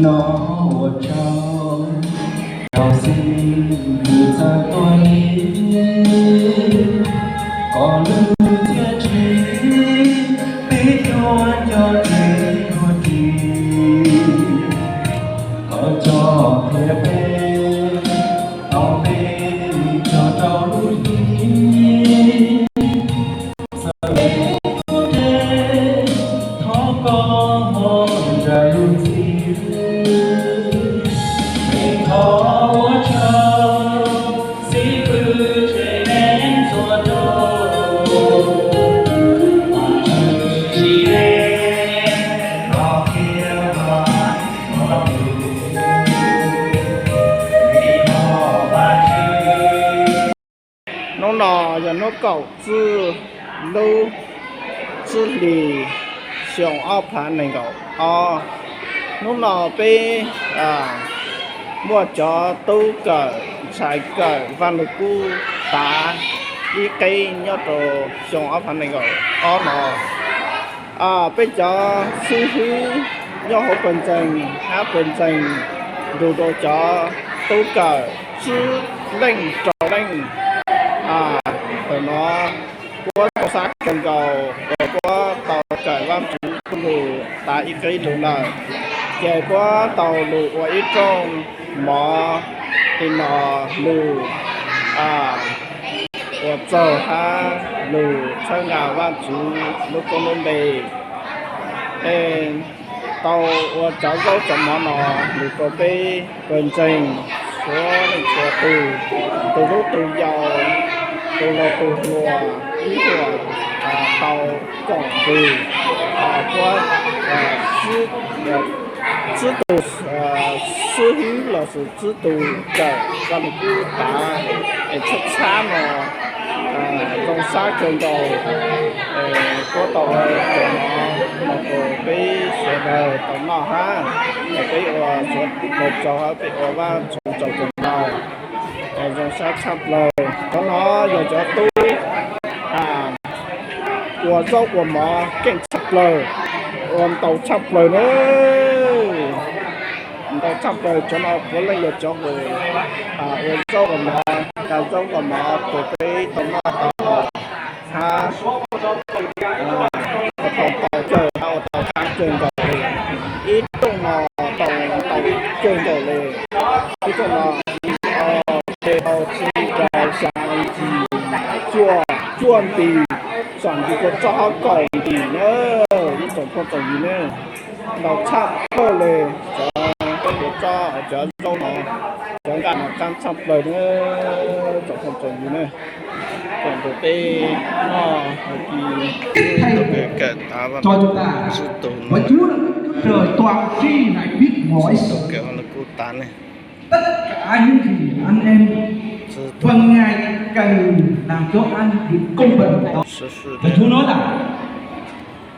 no ua tsaug, tau xib hwb txawj tuaj li, kom lub thiaj tsis peb yuav nco kev yuav ris, kom coj qhia peb tau peb cog rau lub hli. Txawm peb tuaj ntseg, thov koj ho nrog lub txim. Peb thov ua tsaug, xib hwb tsev neeg txhua tus, tsis de los qhia vaj, hnub no yog hnub kaum tsib lub tsib hlis xyoo ob phav nees nkaum ob. Hnub no peb muaj cov tub kawm ntxhais kawm Vaj Lug Kub tav ib qib nyob rau xyoo ob phav nees nkaum ob no. Peb cov xib hwb nyob hauv pawg ntseeg hab pawg ntseeg nrug rau cov tub kawm tsib leej rau leej. Thaum no puab tau sab kawg nkaus uas puab tau kawm Vaajtswv lug tav ib qib lug lawm, ces puab tau lug ua ib rooj mov li no lug ua tsaug hab lug txhawb nqa Vaajtswv lub koob lub npe. Es tau ua cov zaub cov mov no lug rau peb pawg ntseeg txhua leej txhua tug, tug hlub tug yau, tug laug tug hluas, ib tug tau koom ntug, puab tsib tug xib hwb lossis tsib tug kawm Vaaj Lug Kub tav es txhab txhab no zoo sab kawg nkaus. Puab tau ua cov mov no rau peb sawv daws tau noj hab, peb ua Vaajtswv tsaug hab peb ua Vaajtswv tsaug kawg nkaus. Zoo sab tshaj plaws. Cov no yog cov tub ua zaub ua mov keej tshaj plaws, ua ntau tshaj plaws na. Ntau tshaj plaws, cov no puav leej yog cov uas ua zaub ua mov, ua zaub ua mov rau peb tau noj tau haus hab ua tau ntau kawg hab ua tau qab kawg nkaus li. Ib rooj no tau ntau kawg nkaus li. Ib rooj no tau txij rau xya nti, cuaj nti, xam nti kua txob hab kaum nti na, ib tsoom phooj tsoom ywg na. Ntau tshaj plaws li cov kua txob, cov zaub no, cov nkaj no qab tshaj plaws na, tsoom phooj tsoom ywg na. Tsoom tus peb noj hauv kis tus kawm tav Vaaj Lug Kub, tsib tug no, tsib tug kawm Vaaj Lug Kub tav ne.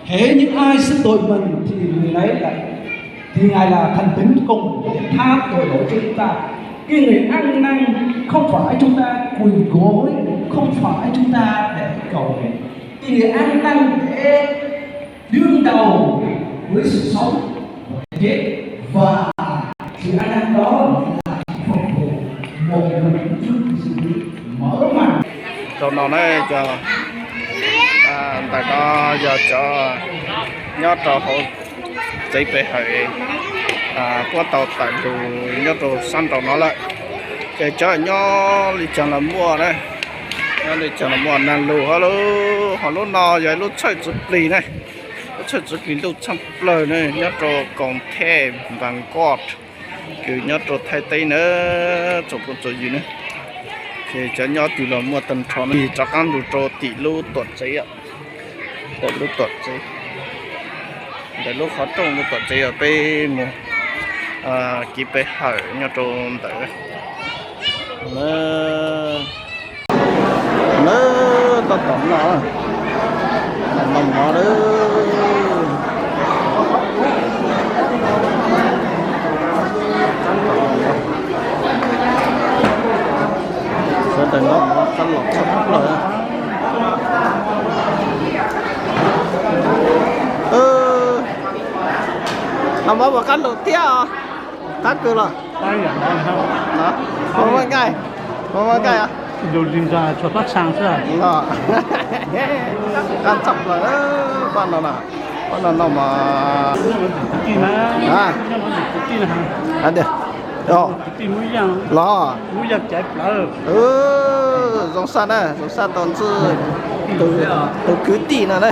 Hex, những ai xưng tội mình thì người đấy là, thì Ngài là thần tấn công để tha tội lỗi cho chúng ta. Cái người ăn năn không phải chúng ta quỳ gối, không phải chúng ta để cầu nguyện. Cái người ăn năn để đương đầu với sự sống và cái chết, và sự ăn năn đó là phục vụ một mình Chúa Giêsu Krist mở màn. Rau no na, ntawm no yog cov nyob rau hauv tsev pe hawm, puab tau tawm lug nyob rau sab nraum no lawm. Ces cov nyob li caag los muaj na, nyob li caag los muaj naag lug hab lub, ho lub no yog lub tshawj txiv plig na, lub tshawj txiv plig luj tshaj plawg na, nyob rau koom thej Npaa Nkoj, kws nyob rau Thaib teb na, tsoom phooj tsoom ywg na. Ces cov nyob twg los muaj tag nrho na, rov qaab lug rau tim lub tuam tsev, ntawm lub tuam tsev, ntawm lub qhov rooj lub tuam tsev os, peb mus kev pe hawm nyob rau ntawm na, tab tom noj, noj mov lawm. Sawv daws noj mov qab los tshaj plaws. Noj mov puas qab Lus thiab os. Qab kawg los. Muaj muaj nqaij, muaj muaj nqaij os. Los, qab tshaj plaws pab no na, pab no no mas. Los, zoo saj na, zoo saj tau ntsib tus kwv tij no na.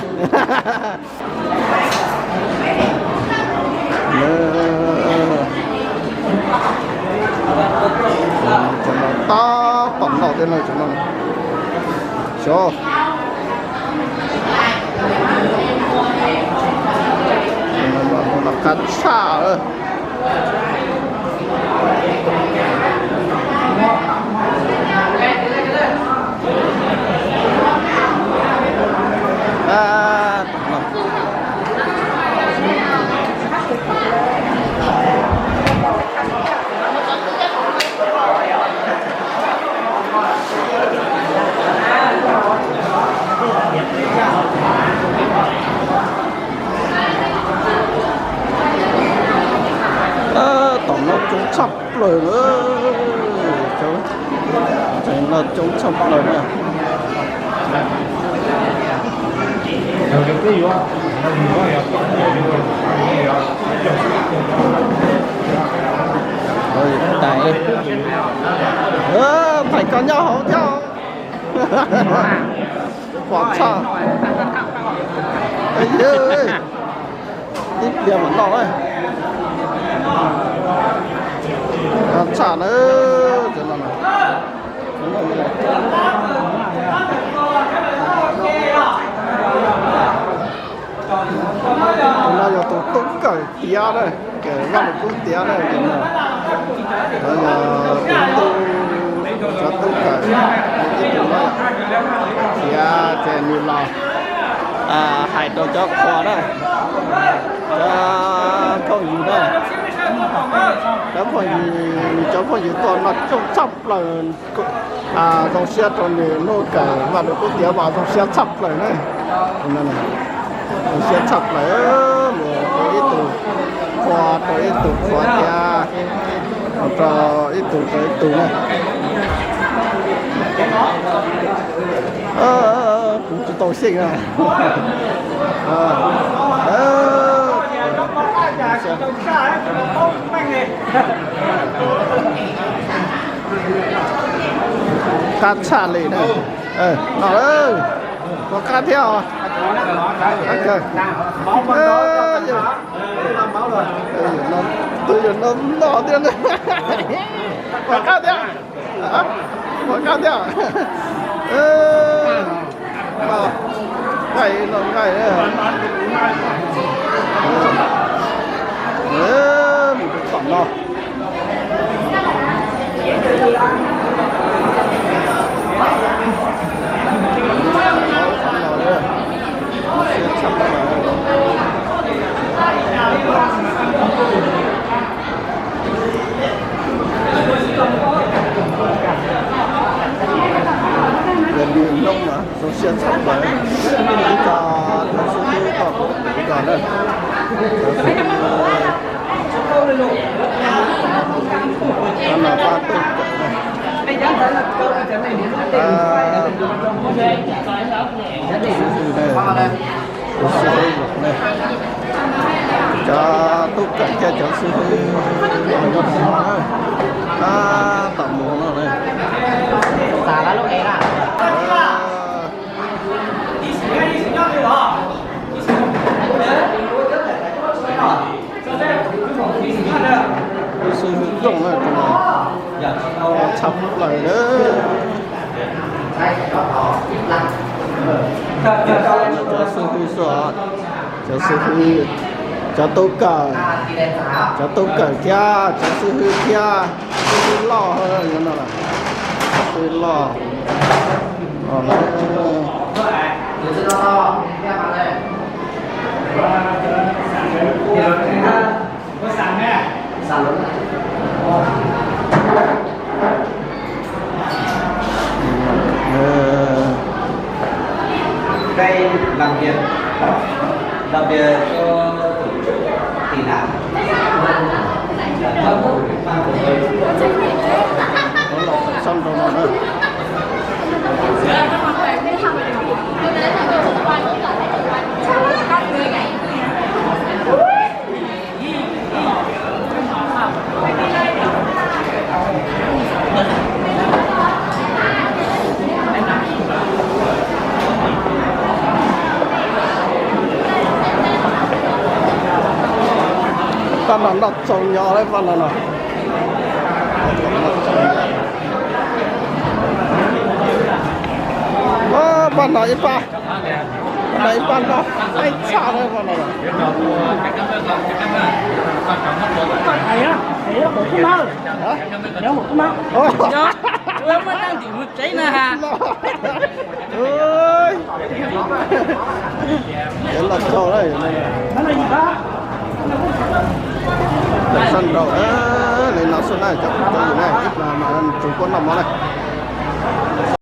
Cov no tab tom noj thiab no, cov no. Xyov, qab tshaj lawm. Tom no coob tshaj plaws na. Tom no coob tshaj plaws na. Tais koj nyob hauv thiab. Pom tshaj. Ib pliag mam noj na. Tshaj na. Tus no yog tus tub kawm tiav na, kawm Vaj Lug Kub tiav na, tus no. Tus tub, cov tub kawm, ib tug no tiav ces nws los hais rau cov qhua na, cov phooj ywg na, cov phooj ywg, nws cov phooj ywg tuaj noj coob tshaj plaws. Zoo siab rau nws hnub kawm Vaj Lug Kub tiav mas zoo siab tshaj plaws na. Zoo siab tshaj plaws, mus rau ib tug qhua rau ib tug qhua thiab, rau ib tug rau ib tug na. Kuv tsis tau xyeej na. Qab tshaj li na. No, puas qab thiab os? Tus yawg no no thiab na. Puas qab thiab? Puas qab thiab? Nqaij no nqaij. Mus rau tom no. Yog li no mas zoo siab tshaj plaws, ib co cov xib hwb toj kuv ib co na. Cov xib hwb no pab tub kawm na. Xib hwb ne, tus xib hwb ne, cov tub kawm thiab cov xib hwb no, tab tom mus no na. Xib hwb Looj na, tshaj plaws na. Cov xib hwb xwb, cov xib hwb, cov tub kawm, cov tub kawm thiab cov xib hwb thiab, xib hwb loj, xib hwb loj. Đây làm việc, làm việc cho tổ chức tị nạn. Noj txaus nyo lawm paj no no. Paj no ib paj, paj no ib paj no, ib txhaj lawm paj no. Loj txaus lawm. Sab nraud li no xwb na cov phooj ywg na, ib plag mas tsuas kuaj noj mov na.